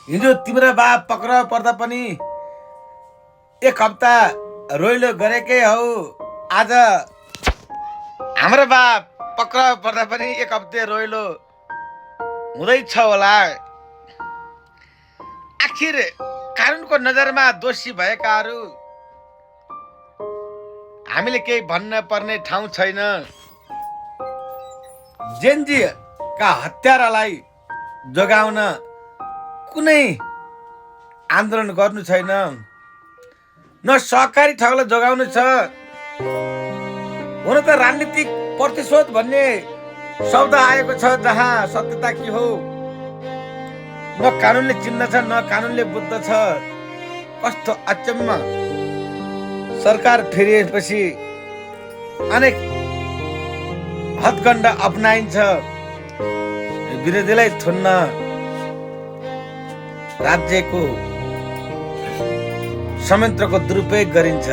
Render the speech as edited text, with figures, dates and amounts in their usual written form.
हिजो तिम्रो बाप पक्राउ पर्दा पनि एक हप्ता रोइलो गरेकै हौ। आज हाम्रो बाप पक्राउ पर्दा पनि एक हप्ते रोइलो हुँदैछ होला। आखिर कानुनको नजरमा दोषी भएकाहरू हामीले केही भन्न पर्ने ठाउँ छैन। जेनजीका हत्यारालाई जोगाउन कुनै आन्दोलन गर्नु छैन, न सहकारी ठगलाई जोगाउनु छ। हुन त राजनीतिक प्रतिशोध भन्ने शब्द आएको छ जहाँ सत्यता के हो न कानुनले चिन्दछ न कानुनले बुझ्दछ। कस्तो अचम्म! सरकार फेरिएपछि अनेक हदगण्ड अपनाइन्छ, विरोधीलाई थुन्न राज्यको संयन्त्रको दुरुपयोग गरिन्छ।